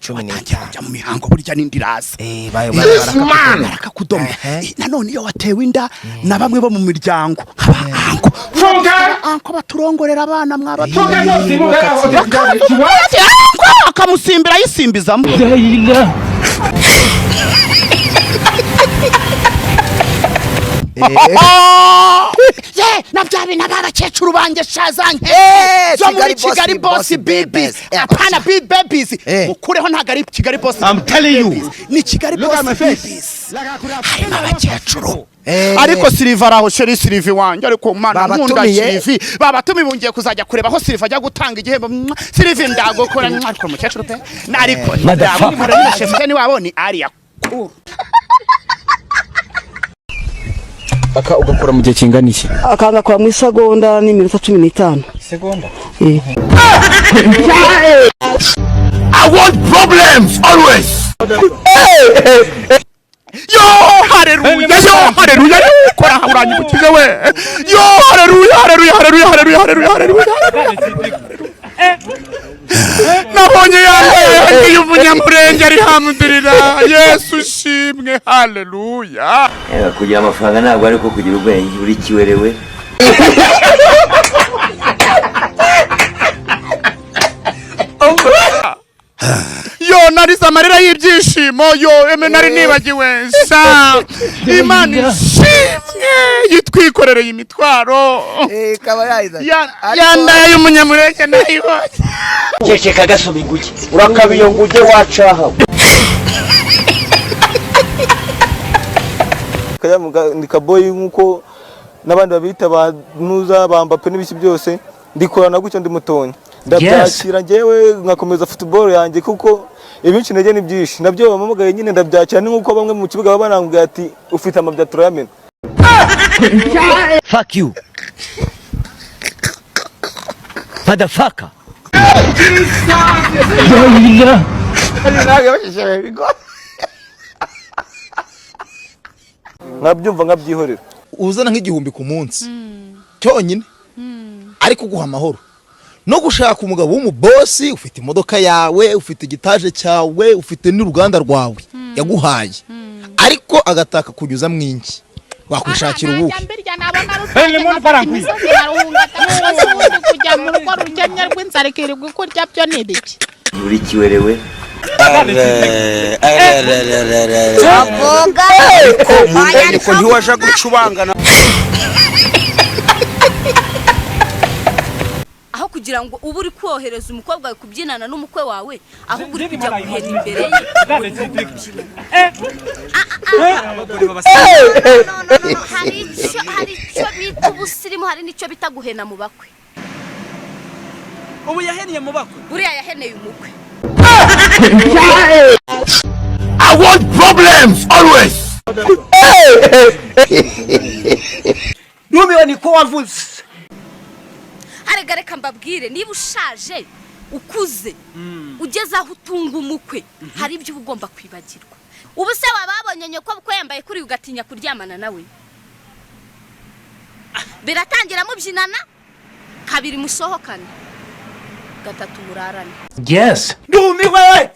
Cumi Watangiye n'itanu. kujya mu mihango, burya n'indi iraza. Barakakudoma. Barakakudoma. Ehe. Nanone iyo watewe inda na bamwe bo mu miryango nk'aba uncle, uncle baturongorera abana, mwaba akamusimbira ayisimbizamo. Ye na bya bintu abakecuru banjye shazanye zo muri Kigali Boss, Kigali Boss Boss Babies. Babies. Apana Big Babies. Mukureho, ntabwo ari Kigali Boss. I'm telling you. Babies. Ni Kigali Look Boss at my face. Babies, harimo abakecuru. Ariko Siliva araho, chéri Siliva wanjye, ariko mana nkunda. Babatumiye. Silivi babatumiye, bungiye kuzajya kureba aho Siliva ajya gutanga igihembo. Mwah. Silivi ndagukora. Mwah. Ariko umukecuru pe, ariko ndagukora nyine. Chef ni wabo ni ariya cool. Aka ugakora mu gihe kingana iki? Akanga kwa mu isegonda n'iminota 15. Segonda? Eh. I want problems always. Yo haleluya, yo haleluya, kora uranyibukije we. Yo haleluya, haleluya, haleluya, haleluya, haleluya, haleluya. Nabonye yambaye y'umunyamurenge, alhamdulillah, Yesu ushimwe, haleluya. Kugira amafaranga ntabwo ari ko kugira ubwenge, uri kiwerewe. Yo narize amarira y'ibyishimo. Yo eme nari nibagiwe sha, Imana ishimwe yitwikorereye imitwaro. Ikaba yayizanye. Yandaye y'umunyamurenge nayibonye. Ceceka gasoma inguge, urakaba iyo nguge wacaha. Ni kaboyi nk'uko n'abandi babita ba Nuza, ba Mbappe n'ibiki byose, ndikorana gutyo, ndi mutonya, ndabyakira njyewe nkakomeza football yanjye, kuko ibinshi intege ni byinshi, nabyo bampamagaye nyine ndabyakira. Ni nk'uko bamwe mu kibuga baba banambwiye ati ufite amabya turayamena. Fuck you, motherfucker. Nkabyumva nkabyihorera. Uzana nk'igihumbi ku munsi cyonyine, ariko uguha amahoro no gushaka umugabo w'umubosi, ufite imodoka yawe, ufite igitaje cyawe, ufite n'uruganda rwawe yaguhaye, ariko agataka kunyuza mwinshi, wakwishakira ubuhe? Mbirya nabona rutange imisozi nkaruhunga, atamugozi ubundi kujya mu rugo rukennye rw'inzara ikirirwa ikurya, byo ni ibiki? Uri kiwerewe. Ariko ntiwaja gucubangana. Aho kugira ngo ube uri kohereza umukobwa wawe kubyinana n'umukwe wawe, ahubwo uri kujya guhera imbere ye uri kubyinana. No, no, no, hari icyo bita ubusirimu, hari n'icyo bita guhena mu bakwe. Ubu yaheniye mu bakwe. Buriya yaheneye umukwe. I want problems always. Numiwe, niko wavuze. Arega reka mbabwire, niba ushaje, ukuze, ugeze aho utunga umukwe, hari ibyo uba ugomba kwibagirwa. Ubu se waba wabonye nyoko bukwe yambaye kuri, ugatinya kuryamana nawe? Biratangira mubyinana, kabiri musohokane, gatatu murarane. Ndumiwe.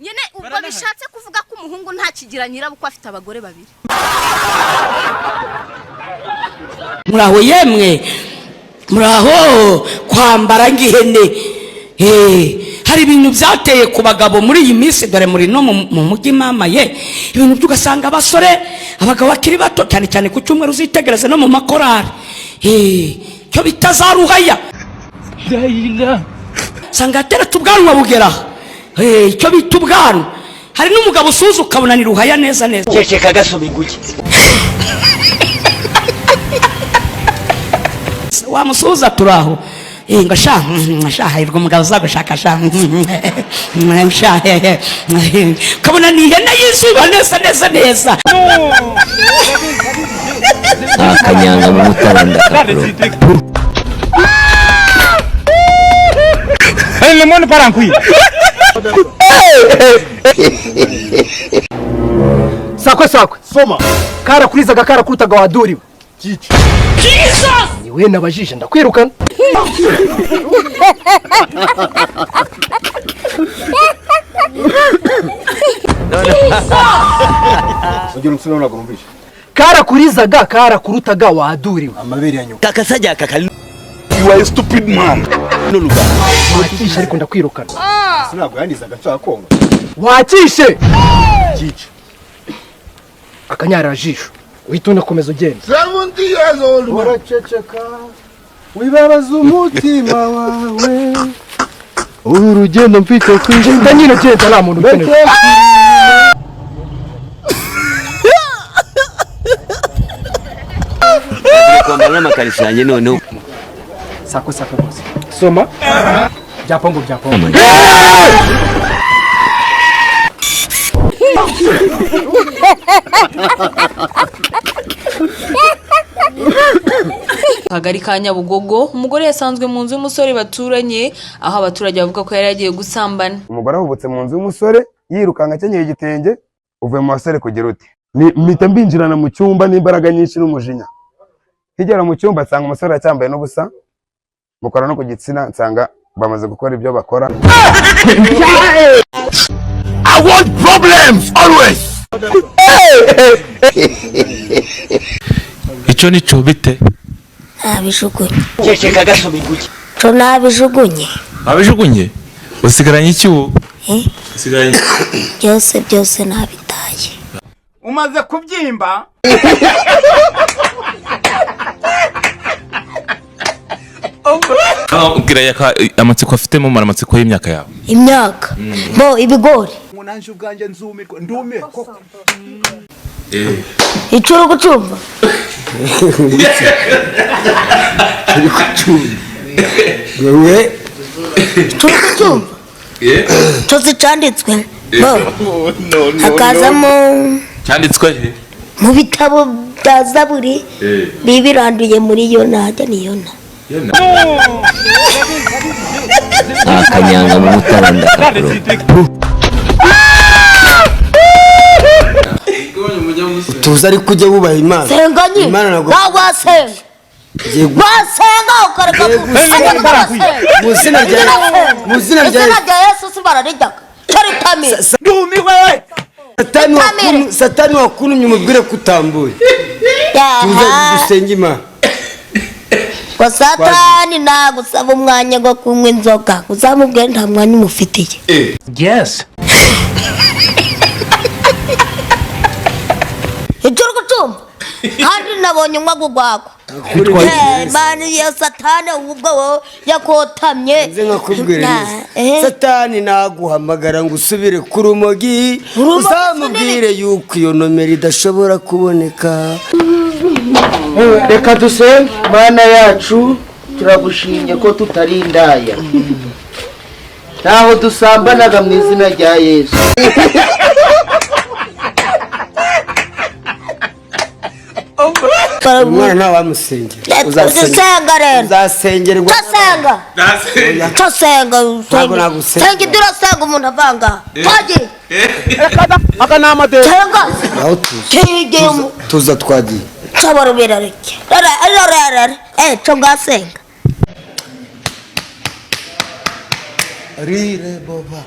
Nyine ubwo bishatse kuvuga ko umuhungu ntakigira nyirabukwe, afite abagore babiri. Muraho yemwe, muraho. Kwambara nk'ihene. Hari ibintu byateye ku bagabo muri iyi minsi, dore muri no mu mujyi mama ye, ibintu byo ugasanga abasore, abagabo bakiri bato, cyane cyane ku cyumweru, uzitegereze no mu makorari, cyo bita za ruhaya, usanga yateretse ubwanwa bugera aha. Icyo bita ubwanwa, hari n'umugabo usuza ukabona ni ruhaya neza neza. Ceceka gasoma inguge. Wamusuhuza, turaho, ngo sha sha, hahirwa umugabo uzagushaka sha sha, ukabona ni ihene y'izuba neza neza neza. Akanyanga mu mutara ndakakuroga. Le monde part en couille. Sakwe sakwe soma, karakurizaga karakurutaga, waduriwe niwe nabajije, ndakwirukana. Ongera unsubire ntabwo numvise. Karakurizaga karakurutaga waduriwe. Amabere ya nyoko. Kakasajya kakali. You are a stupid man. Noluga. Wakishe ariko ndakwirukana. Sinabwo yandizaga nshaka konga. Wakishe. Cyica. Akanyara jisho. Uhita unakomeza ugenda. 70 years old. Uraceceka. Wibabaza umutima wawe. Uru rugendo mfite kugenda nyine genda nta muntu ukeneye. Kwambara n'amakariso yanjye noneho. Sako sako rwose. Soma. Bya pongo bya pongo. Kagari ka Nyabugogo umugore yasanzwe mu nzu y'umusore baturanye, aho abaturage bavuga ko yari yagiye gusambana. Umugore ahubutse mu nzu y'umusore yirukanka akenyeye igitenge, uvuye mu basore kugira uti mpita mbinjirana mu cyumba n'imbaraga nyinshi n'umujinya. Nkigera mu cyumba nsanga umusore acyambaye n'ubusa, mukora no ku gitsina nsanga bamaze gukora ibyo bakora. I want problems always. Icyo ni cyo bite? Nabijugunye. Ceceka gasoma inguge. Co nabijugunye. Abijugunye? Usigaranye iki ubu? Usigaranye byose byose nabitaye. Umaze kubyimba. Ubwira yaka amatsiko afitemo amatsiko y'imyaka yawe. Imyaka. Bo ibigori. Nanje ubwanjye nzumirwa ndumiwe koko. Icuru gucumba. Uri kucumba. Wewe Icuru gucumba. Cyose cyanditswe. Bo. Hakazamo cyanditswe he? Mu bitabo bya Zaburi bibiranduye muri Yona hajya ni Yona. Akanyanga mu mutara ndakakuro. Tuza ariko ujye wubaha Imana. Senga nyine. Imana ntabwo Wasenga. Wasenga ukareka Mu izina rya mu izina rya Izina rya Yesu si bararijyaga. Cyo ritamire. Ndumiwe. Satani wakunu Satani wakunumye umubwire ko utambuye. Tuza dusenge Imana. Ngo Satani nagusaba umwanya ngo kunywa inzoga uzamubwire nta mwanya umufitiye. Yes. Icyo uri gucumba kandi nabonye unywa gugwagwa. Imana ya Satani ubwo wowe yakotamye. Nze nkakubwira neza. Satani naguhamagara ngo usubire ku rumogi uzamubwire yuko iyo nomero idashobora kuboneka. Reka dusenge. Mana yacu turagushimye ko tutari indaya, ntaho dusambanaga mu izina rya Yesu. Umwana ntawe wamusengera. Usenga rero. Uzasengerwa. Cyo senga. Cyo senga. Ntabwo nagusenga. Senga ibyo urasenga umuntu avanga. Twagiye. Aka ni amadeni. Senga. Aho tuza. Kigiye mu. Tuza twagiye. Cyo barubira reke. Rara rara rara. Cyo ngasenga. Rire boba.